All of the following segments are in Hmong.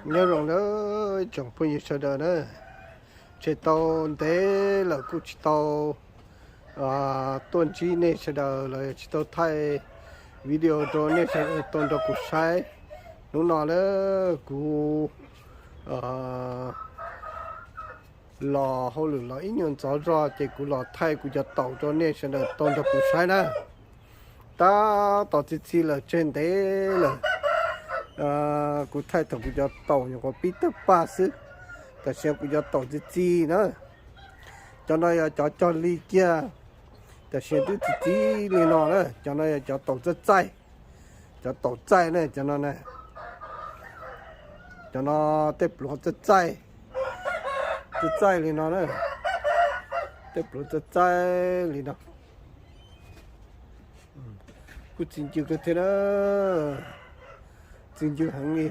Nyob zoo nawb tsoom phooj ywg sawv daws na, tseg tau ntev lawm kuj tsis tau tuaj ntsib nej sawv daws los yog tsis tau thaij video rau nej sawv daws tau nrog kuv saib. Hnub no na kuv los hauj lwm los ib nyuag ntxov zog ces kuv los thaij kuv cov taum rau nej sawv daws tau nrog kuv saib na. Tab tom txi txiv lawm tseg ntev lawm, kuv thaij thaum kuv cov taum nyuam qhuav pib tawg paj xwb. Tam sim no kuv cov taum txi txiv na, cov no yog cov cog li kiag, tam sim no twb txi txiv li no na. Cov no yog cov taum txaij txaij, cov taum txaij na, cov no na. Cov no tej pluav txaij txaij, txaij txaij li no na, tej pluav txaij txaij li no. Kuj txi ncw kawg thiab na, txi ncw heev li.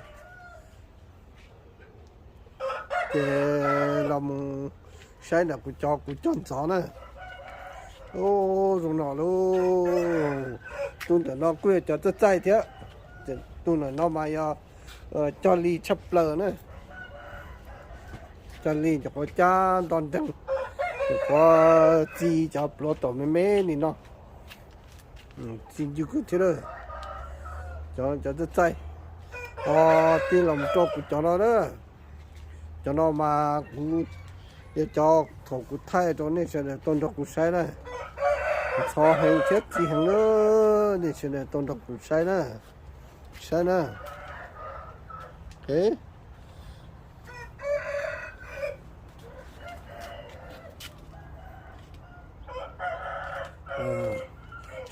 Ces los mus saib ntawm kuv cov, kuv cog ntxov na. Ub, zoo no lauj. Tus ntawm no kuj yog cov txaij txaij thiab. Tus ntawm no mas yog cog li tshaj plaws na. Cog li nyuam qhuav cab nto nteeg, nyuam qhuav txi cov pluav taum me me li no. Txi ncw kawg thiab na. Cov, cov txaij txaij, ho tig los mus rau kuv cov no na. Cov no mas kuv yog cov thaum kuv thaij rau nej sawv daws tau nrog kuv saib na. Ntxhov heev thiab txi heev na, nej sawv daws tau nrog kuv saib na. Saib na.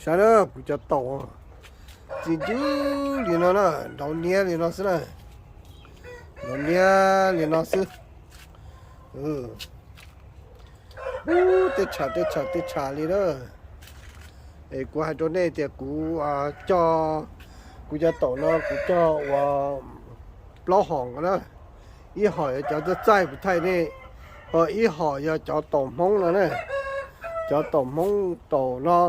Saib na, kuv cov taum txi ncw li no na, nrau niab li no xwb na. Nrau niab li no xwb. Ub, tej tsham tej tsham tej tsham li na. Es kuv hais rau nej tias kuv cog, kuv cov taum no kuv cog ua plaub hom na. Ib hom yog cov txaij txaij kuv thaij nej, ho ib hom yog cov taum Hmoob no na. Cov taum Hmoob taum no,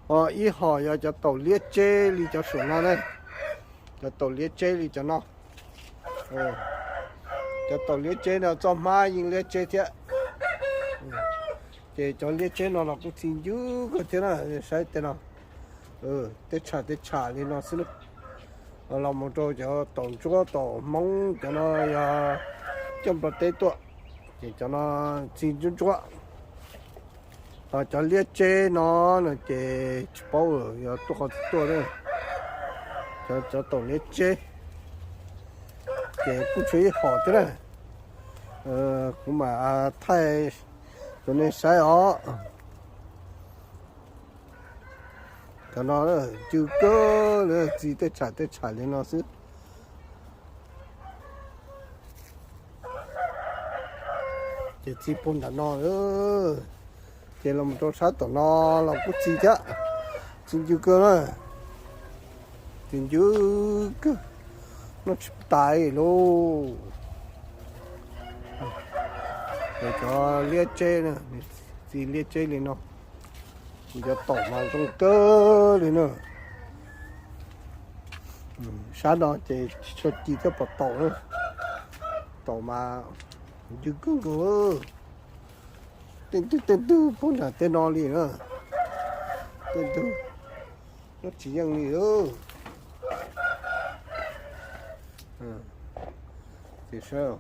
ho ib hom yog cov taum liab tseb li cov saum no na. Cov taum liab tseb li cov no. Cov taum liab tseb no txoj hmab yeej liab tseb thiab. Ces cov liab tseb no los kuj txi ncw kawg thiab na, saib tej no. Tej tsham tej tsham li no xwb na. Los mus rau cov taum ntsuab taum Hmoob cov no yog coj Nplog teb tuaj, ces cov no txi ntsuab ntsuab. Ho cov liab tseb no no ces tsis paub yog tuaj qhov twg tuaj na. Cov, cov taum liab tseb ces kuj tshuav ib hom thiab na. Kuv mam thaij rau nej saib os. Cov no ncw kawg li, txi tej tsham tej tsham li no xwb. Ces txi puag nram no, ces los mus rau sab tom no los kuj txi thiab. Txi ncw kawg na, txi ncw kawg, noj tsis tas lauj. Cov liab tseb, txi liab tseb li no, kuv cov taum mas zoo kawg li na. Sab no ces tsis tshua ci thiab pom taum na. Taum mas ncw kawg nkaus. Tej ntug tej ntug puag nram tej no li na. Tej ntug nyob tsis yeej li. Ces saib,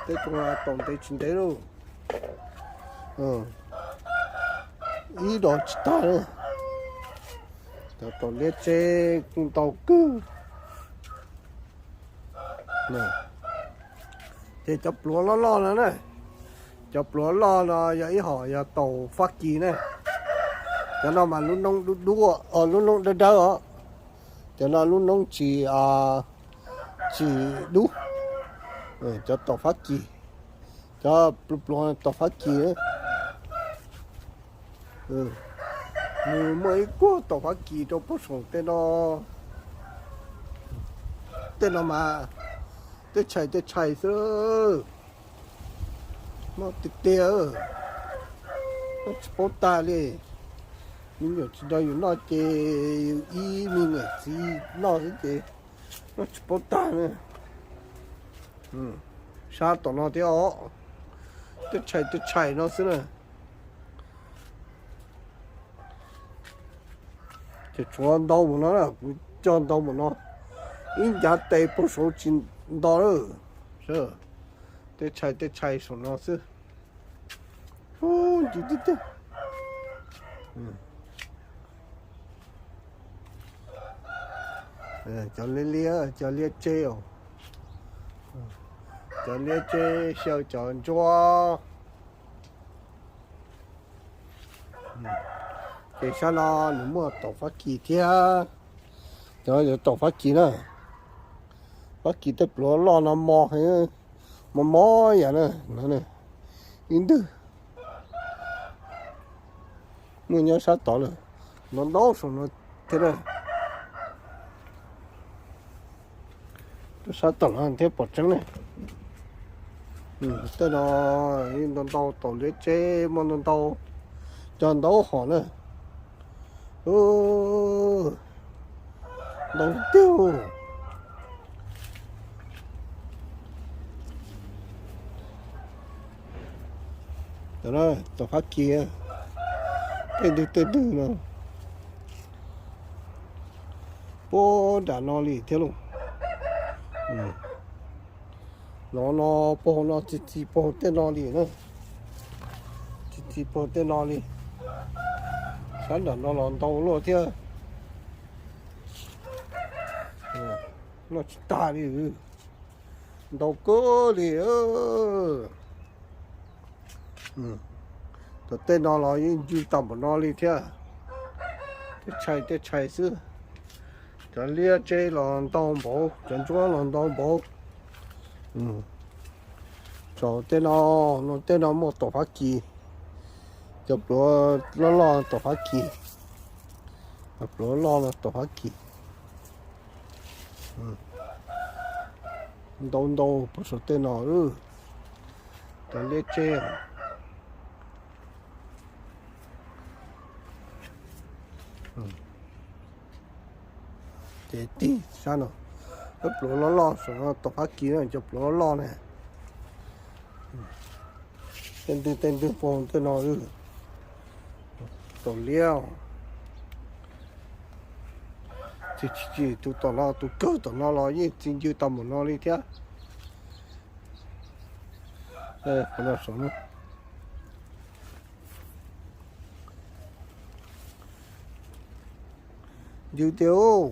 tej tus taum ntev tsis ntev lauj. Ib dos tsis tag li. Cov taum liab tseb kuj ntau kawg. Ces cov pluav loj loj no na, cov pluav loj no yog ib hom yog taum Fab Kis na. Cov no mas lub noob dub dub, lub noob dawb dawb os. Cov no lub noob tsis, tsis dub. Cov taum Fab Kis, cov pluav pluav taum Fab Kis. Nws muaj ib kuag taum Fab Kis rau puag saum tej no. Tej no mas Tej tshais tej tshais xwb. Noj tiag tiag, noj tsis paub tag li. Me nyuam tsis nrog yus noj ces yus ib me niam txiv noj xwb ces noj tsis paub tag na. Sab tom no thiab os, tej tshais tej tshais no xwb na. Ces tshuav ntau mus no, kuv cog ntau mus no, ib ncav tes puag saud tsis nto lawm. Tej tshais tej tshais saum no xwb. Ub, ncig tiag tiag. Cov liab liab, cov liab tseb os. Cov liab tseb xyaw cov ntsuab. Ces sab no nws muaj taum Fab Kis thiab. Cov yog taum Fab Kis na. Fab Kis tej pluav loj no mos heev, mos mos yam na, ib ntwg. Muaj nyob sab tod lawm, no ntau saum no thiab na. Sab tom no thiab pom tseeb ne. Tej no ntau ntau taum liab tseb muaj ntau ntau, cog ntau hom na. Ntau tiag. Taum Fab Kis, tej ntwg tej ntwg no puag nram no li thiab lauj. No no puag no txi txi puag tej no li na. Txi txi puag tej no li. Sab nram no los ntau luaj thiab. Noj tsis tag li. Ntau kawg li. Cov tej no los yeej ncw tau npaum no li thiab. Tej tshais tej tshais xwb. Cov liab tseb los ntau npaum, cov ntsuab los ntau npaum. Saum tej no, tej no muaj taum Fab Kis. Cov pluav loj loj taum Fab Kis. Cov pluav loj no taum Fab Kis. Ntau ntau puag saum tej no, cov liab tseb. Ces tig sab no, cov pluav loj loj saum no taum Fab Kis na, cov pluav loj loj ne. Tej ntwg tej ntwg puag tej no, taum liab. Tsis tsis tus tom no, tus kawg tom no los yeej txi ncw tau npaum no li thiab. Ncw tiag.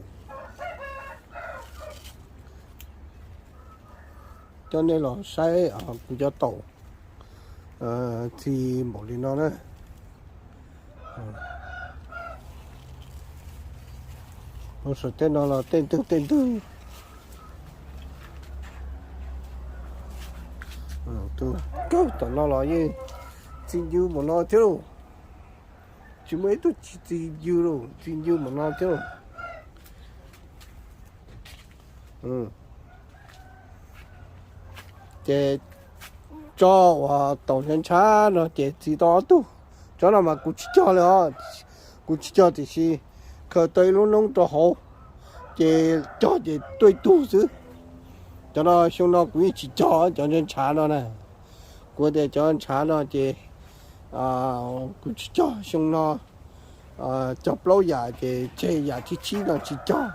Coj nej los saib kuv cov taum txi npaum li no na. Puag saum tej no los tej ntwg tej ntwg. Tus kawg tom no los yeej txi ncw npaum no thiab lauj. Tsis muaj ib tug tsis txi ncw lauj, txi ncw npaum no thiab lauj. Ces tsob uas taum ntshav ntshav no ces txi tau ob tug. Tsob no mas kuv tsis cog li os, kuv tsis cog tiam sis khaws tau ib lub noob rau hauv, ces cog ces tuaj ib tug xwb. Cov no xyoo no kuv yeej tsis cog cov ntshav ntshav no na. Kuv tias cov ntshav no ces kuv tsis cog xyoo no, cog plaub yam ces tseg yam thib tsib no tsis cog,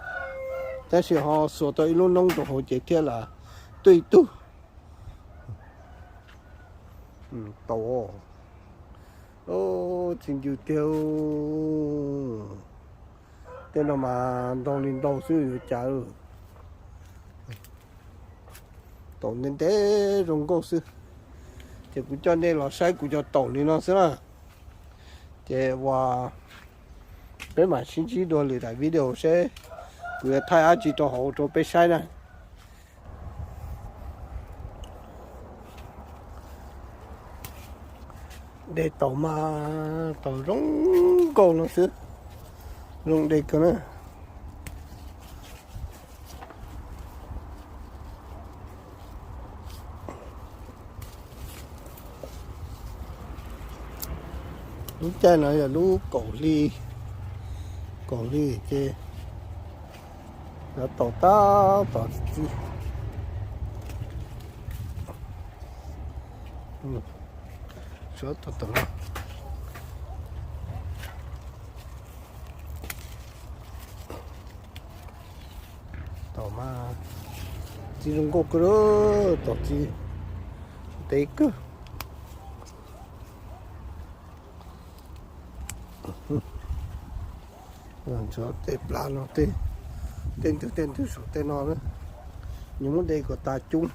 tab sis ho xuas tau ib lub noob rau hauv ces thiaj li tuaj ib tug. Tau, txi ncw tiag. Tej no mas ntau li ntau xwb yuav cas. Taum ntev ntev zoo nkauj xwb. Ces kuv coj nej los saib kuv cov taum li no xwb na. Ces uas peb mam sib ntsib dua lwm daim video seb kuv yuav thaij dab tsi rau hauv rau peb saib na. De taum mas taum zoo nkauj no xwb, zoo de kawg na. Lub caij no yog lub kaum hli, kaum hli ces yuav tau tab tom txi. Suav tau tom no. Tom mas txi zoo nkauj kawg, tom txi ntev kawg. Tej plab no, tej ntug tej ntug saum tej no na, nws muab de kom tas coob.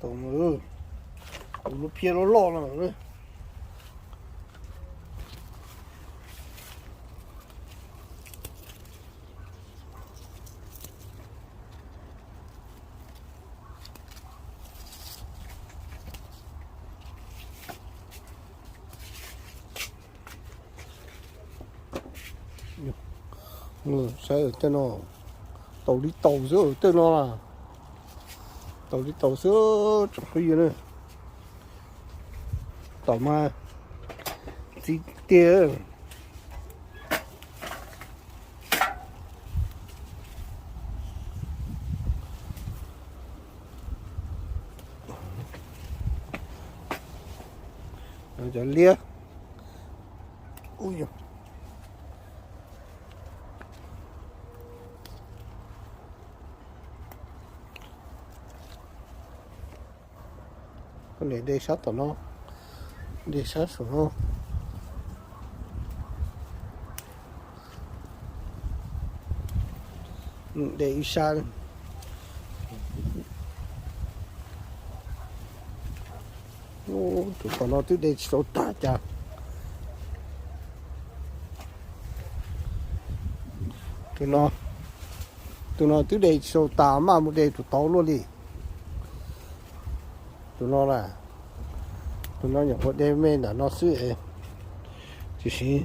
Tom, kuv lub phiab loj loj no. Saib tej no, tau li tau xwb tej no, tau li tau xwb tsoom phooj ywg na. Tom mas txi tiag. Cov liab. Koj niam de sab tom no, de sab saum no. De ib sab. Tus tom no twb de tsis tau tas cas. Tus no, tus no twb de tsis tau tas, maj mus de tus tod luaj li. Tus no na, tus no nyuam qhuav de me ntawm no xwb, tiam sis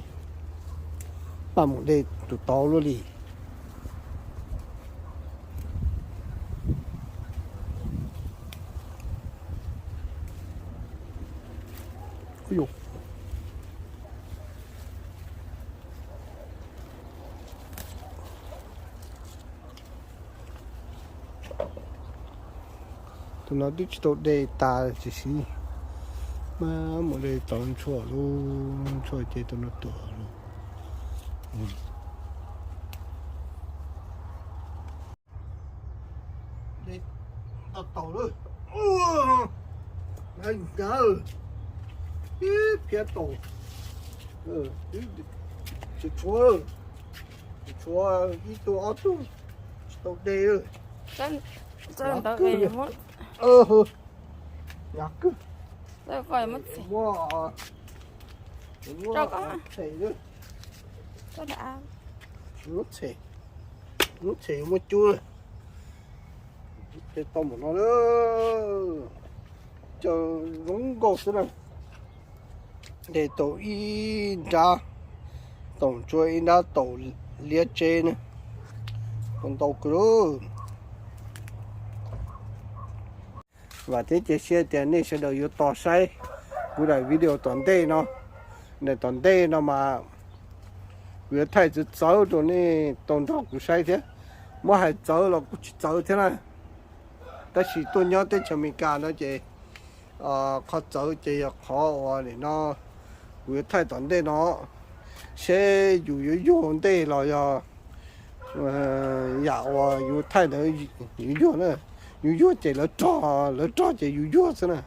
maj mus de tus tod luaj li. Tus no twb tsis tau de tas tiam sis maj mus de tau ntshua lub ntshua ces tus no tuag lawm. Tau lawm. Ib phiab tau. Tsis tshuav, tsis tshuav ib tug ob tug, tsis tau de. Hnyav kawg, hnyav kawg. Muab, muab tshem, muab tshem muab cub. Tau npaum no, caw zoo nkauj xwb na. De tau ib nrab taum ntsuab, ib nrab taum liab tseb na, tau ntau kawg. Vam thiab cia siab tias nej sawv daws yuav tos saib kuv daim video tom ntej no. Daim tom ntej no mas kuv yuav thaij txawv txawv rau nej tau nrog kuv saib thiab. Muab hais txawv los kuj tsis txawv thiab na, tab sis tuaj nyob teb chaws Amelikas no ces qhov txawv ces yog qhov uas nim no kuv yuav thaij tom ntej no, seb yus yuav yuag ua ntej los yog yam uas yus thaij ntawd yus yuag na. Yus yuag ces lawv rog, lawv rog ces yus yuag xwb na,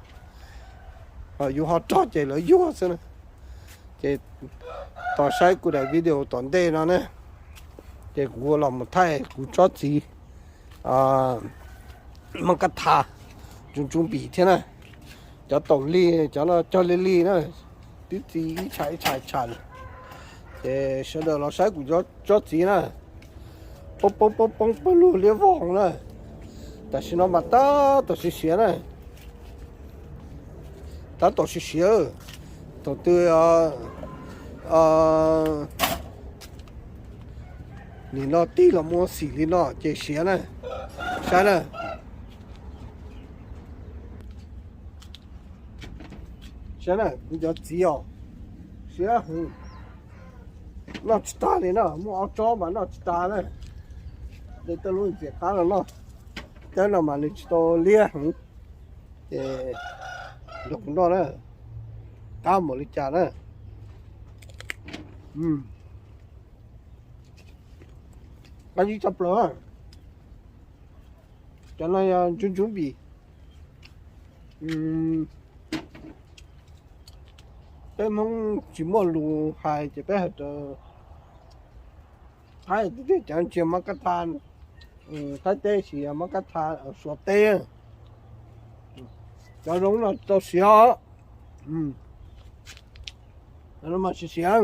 yus ho rog ces lawv yuag xwb na. Ces tos saib kuv daim video tom ntej no ne, ces kuv los mus thaij kuv tsob txiv maj kab tha tsuj tsuj npim thiab na. Cov taum lig cov no cog lig lig na, twb txi ib tsham ib tsham ib tsham lawm. Ces sawv daws los saib kuv tsob txiv na, poob poob poob poob pawg lug liab vog na. Tam sim no mas tab tom siav siav na, tab tom siav siav. Thaum twg nim no tig los mus xim li no ces siav na, saib na. Saib na, kuv cov txiv os, siab heev, noj tsis tag li na, muaj ob tsob mas noj tsis tag na. Tej lub ntxias qab los noj, tej no mas nws tsis tau liab heev, ces nrog kuv noj na, qab npaum li cas na. Qab zib tshaj plaws. Cov no yog ntsuj ntsuj npis. Peb Hmoob tsis muaj lus hais ces peb hais tias, Thaib teb ces mab kab tha, Thaib teb ces yog mab kab tha, Suav teb. Cov zoo no tsis tau siav, cov no mas siav siav.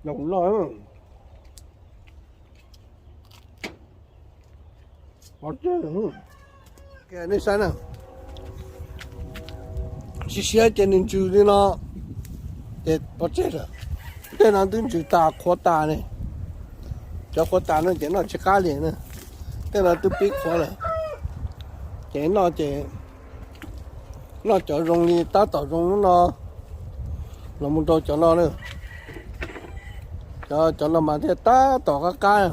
Noj, nej saib na, siav siav ces nws ntsws li no, ces pov tseg lawm. Tej no twb ntsws tas qhuav tas ne, cov qhuav tas no ces noj tsis qab li na. Tej no twb pib qhuav lawm, ces noj ces noj cov zoo li tab tom zoo lub no los mus rau cov no na. Cov, cov no mas thiaj tab tom qab qab.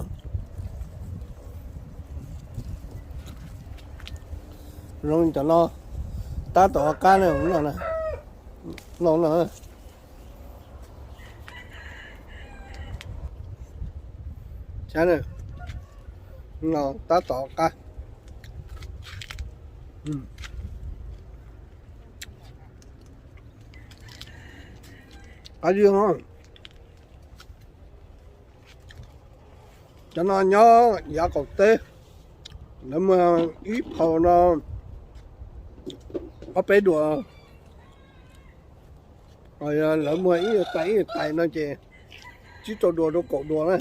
Zoo li cov no tab tom qab qab na, no na. Saib na, no tab tom qab. Qab ywg. Cov no nyob yav qaum teb, lawv muag ib phau no ob peb duas, lawv muag ib tais ib tais no ces tsib rau duas rau kaum duas na.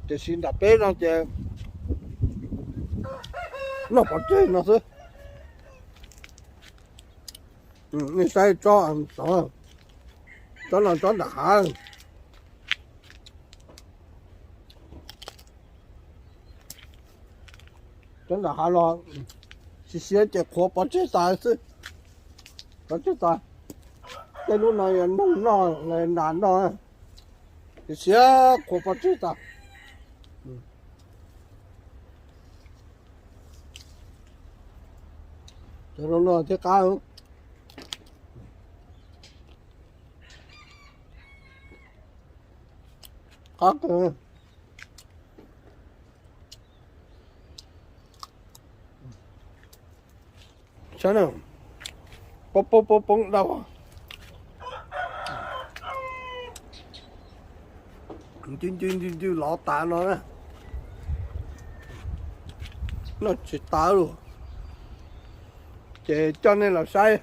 Tiam sis nram peb no ces noj pov tseg no xwb. Nej saib tsob, tsob no tsob nram hav, tsob nram hav los siav siav ces qhuav pov tseg tas xwb, pov tseg tas. Tej lub no yog noog noj, nas noj, siav siav qhuav pov tseg tas. Cov no no thiaj qab. Qab kawg. Saib na, poob poob poob poob dau, ncw ncw ncw ncw lov tas no na, noj tsis tas lawm. Ces coj nej los saib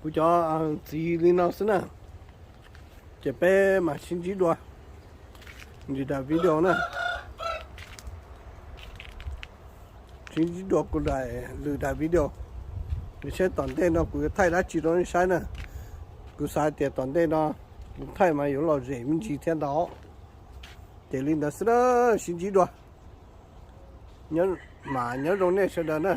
kuv cov txiv li no xwb na, ces peb mam sib ntsib dua lwm daim video na. Sib ntsib dua kuv daim, lwm daim video. Saib tom ntej no kuv yuav thaij dab tsi rau nej saib na. Kuv xav tias tom ntej no kuv thaij mas yuav lom zem me ntsis thiab ntau. Ces li ntawd xwb na, sib ntsib dua. Mas nyob zoo nej sawv daws na.